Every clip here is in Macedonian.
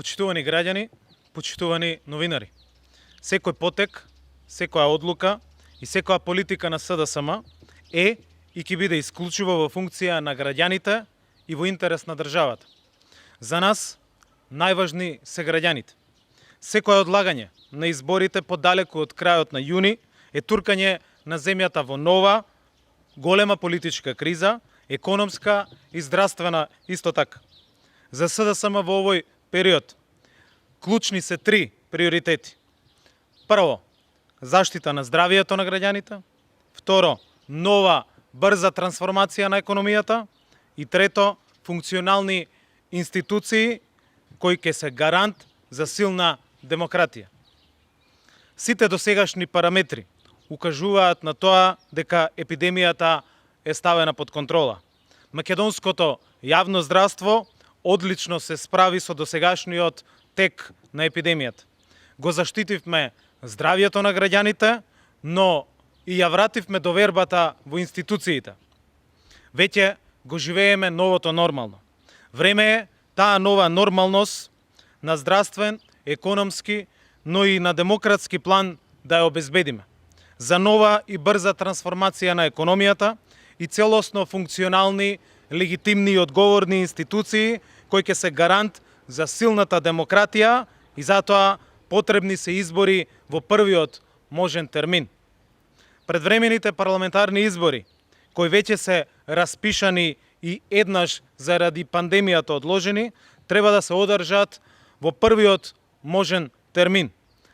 Почитувани граѓани, почитувани новинари. Секој потек, секоја одлука и секоја политика на СДСМ е и ќе биде исклучиво во функција на граѓаните и во интерес на државата. За нас најважни се граѓаните. Секој одлагање на изборите подалеку од крајот на јуни е туркање на земјата во нова, голема политичка криза, економска и здравствена исто така. За СДСМ во овој период клучни се три приоритети. Прво, заштита на здравието на граѓаните. Второ, нова брза трансформација на економијата. И трето, функционални институции кои ќе се гарант за силна демократија. Сите досегашни параметри укажуваат на тоа дека епидемијата е ставена под контрола. Македонското јавно здравство одлично се справи со досегашниот тек на епидемијата. Го заштитивме здравието на граѓаните, но и ја вративме довербата во институциите. Веќе го живееме новото нормално. Време е таа нова нормалност на здравствен, економски, но и на демократски план да ја обезбедиме. За нова и брза трансформација на економијата и целосно функционални, легитимни и одговорни институции кои ќе се гарант за силната демократија и затоа потребни се избори во првиот можен термин. Предвремените парламентарни избори, кои веќе се распишани и еднаш заради пандемијата одложени, треба да се одржат во првиот можен термин,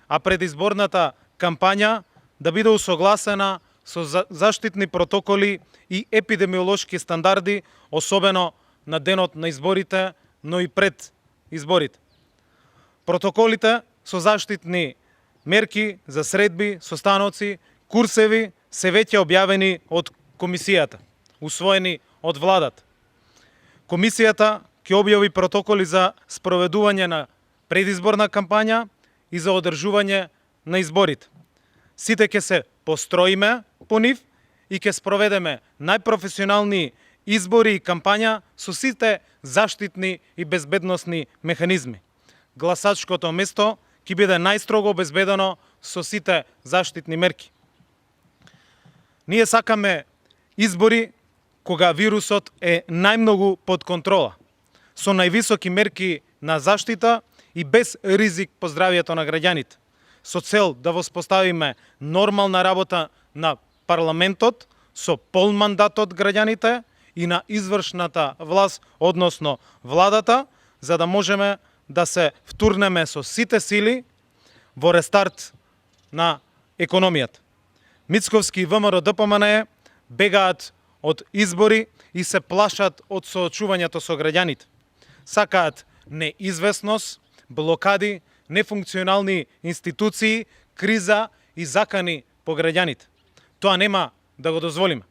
а предизборната кампања да биде усогласена со заштитни протоколи и епидемиолошки стандарди, особено на денот на изборите, но и пред изборите. Протоколите со заштитни мерки за средби, состаноци, курсеви се веќе објавени од комисијата, усвоени од владата. Комисијата ќе објави протоколи за спроведување на предизборна кампања и за одржување на изборите. Сите ќе се построиме по нив и ќе спроведеме најпрофесионални избори и кампања со сите заштитни и безбедносни механизми. Гласачкото место ќе биде најстрого обезбедено со сите заштитни мерки. Ние сакаме избори кога вирусот е најмногу под контрола, со највисоки мерки на заштита и без ризик по здравието на граѓаните, со цел да воспоставиме нормална работа на парламентот со пол мандат од граѓаните и на извршната власт, односно владата, за да можеме да се втурнеме со сите сили во рестарт на економијата. Мицковски и ВМРО ДПМНЕ бегаат од избори и се плашат од соочувањето со граѓаните. Сакаат неизвестност, блокади, нефункционални институции, криза и закани по граѓаните. Тоа нема да го дозволиме.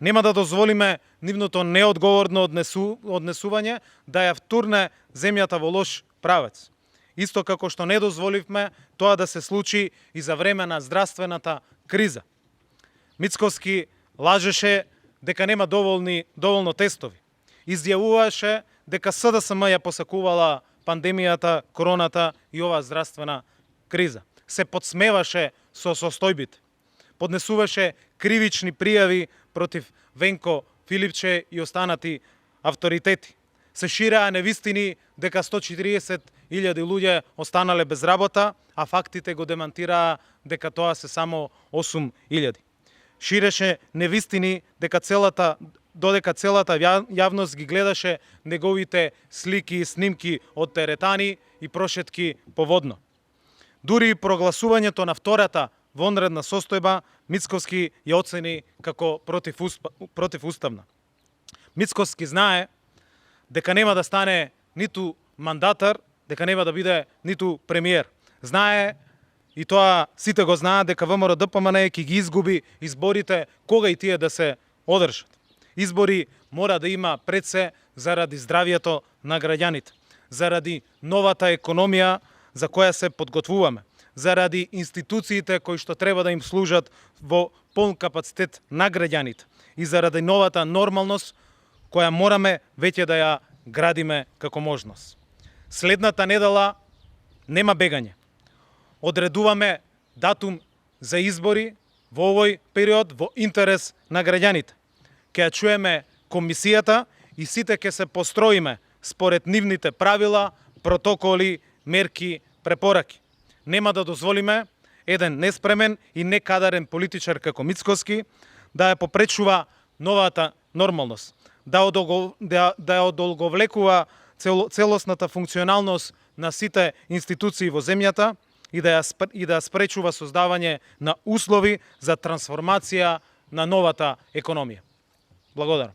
Нема да дозволиме нивното неодговорно однесување да ја втурне земјата во лош правец. Исто како што не дозволивме тоа да се случи и за време на здравствената криза. Мицковски лажеше дека нема доволно тестови. Изјавуваше дека СДСМ ја посакувала пандемијата, короната и оваа здравствена криза. Се подсмеваше со состојбите. Поднесуваше кривични пријави против Венко Филипче и останати авторитети. Се шираа невистини дека 140.000 луѓе останале без работа, а фактите го демантираа дека тоа се само 8.000. Ширеше невистини додека целата јавност ги гледаше неговите слики и снимки од теретани и прошетки по водно. Дури и прогласувањето на втората вонредна состојба Мицковски ја оцени како противуставна. Мицковски знае дека нема да стане ниту мандатар, дека нема да биде ниту премиер. Знае, и тоа сите го знаат, дека ВМРО ДПМНЕ ќе ги изгуби изборите кога и тие да се одржат. Избори мора да има пред се заради здравието на граѓаните, заради новата економија за која се подготвуваме, заради институциите кои што треба да им служат во полн капацитет на граѓаните и заради новата нормалност која мораме веќе да ја градиме како можност. Следната недела нема бегање. Одредуваме датум за избори во овој период во интерес на граѓаните. Ќе ја чуеме комисијата и сите ќе се построиме според нивните правила, протоколи, мерки, препораки. Нема да дозволиме еден неспремен и некадарен политичар како Мицкоски да ја попречува новата нормалност, да ја одолговлекува целосната функционалност на сите институции во земјата и да ја спречува создавање на услови за трансформација на новата економија. Благодарам.